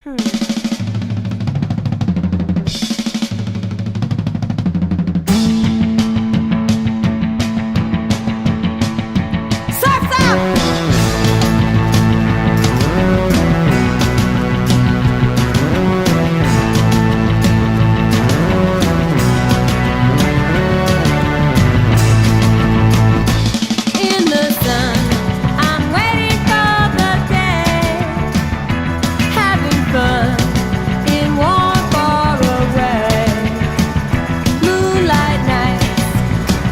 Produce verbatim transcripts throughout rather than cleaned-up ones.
In the sun, I'm waiting for the day. Having fun in warm faraway. Moonlight nights,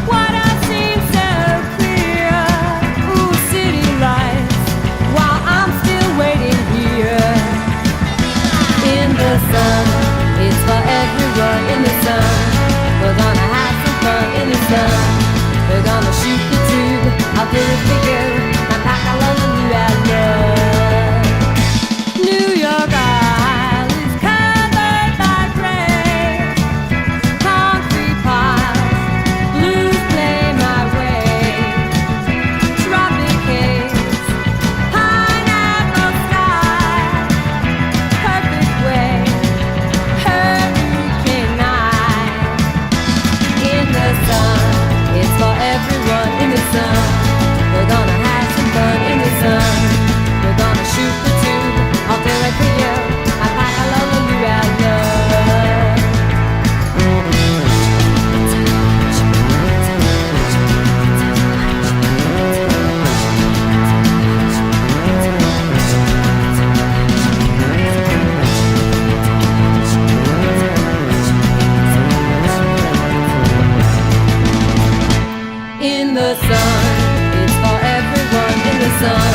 water seems so clear. Ooh, city lights, while I'm still waiting here. In the sun, it's for everyone in the sun. We're gonna have some fun in the sun. We're gonna shoot the tube, I'll do it for you. And pack a load of new love. New York Isle is covered by gray. Concrete piles, blues play my way. Tropic haze, pineapple sky, perfect way, hurricane night. In the sun, it's for everyone in the sun. We're gonna have some fun in the sun. We're gonna shoot the tube, I'll do it for you. I pack a load of new love. In the sun, it's for everyone in the sun.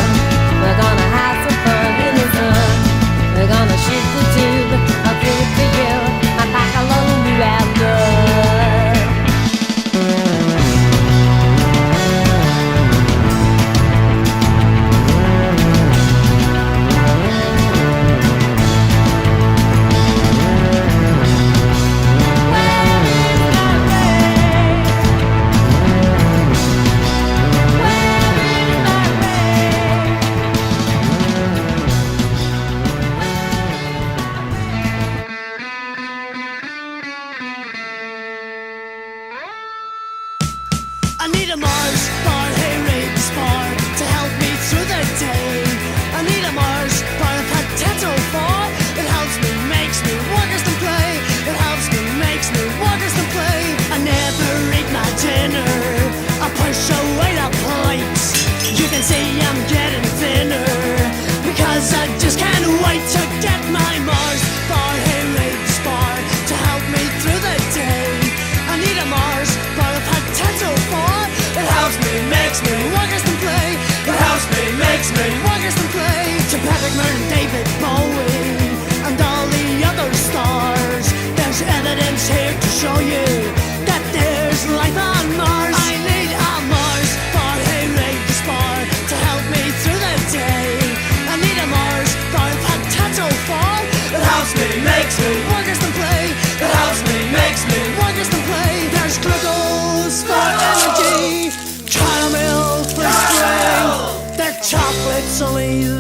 We're gonna have some fun in the sun. We're gonna shoot the tube, I'll do it for you. I pack a load of new love. I need a Mars bar, hey, rape spar to help me through the day. I need a Mars bar, a potato bar. It helps me, makes me work and play. It helps me, makes me work and play. I never eat my dinner. I push away the plates. You can see I'm getting thinner because I just can't wait to get my Mars bar, hey, rape spar to help me through the day. I need a Mars bar, a potato bar. It helps me, makes me work and play. It helps me, makes me work and play. To Patrick Merton, David Bowie, and all the other stars, there's evidence here to show you that there's life on Mars. I need a Mars bar, hey, rape spar to help me through the day. I need a Mars bar, a potato bar. It helps me, makes me work and play. It helps me, makes me work and play. There's glucose for energy, caramel for strength. That chocolate's only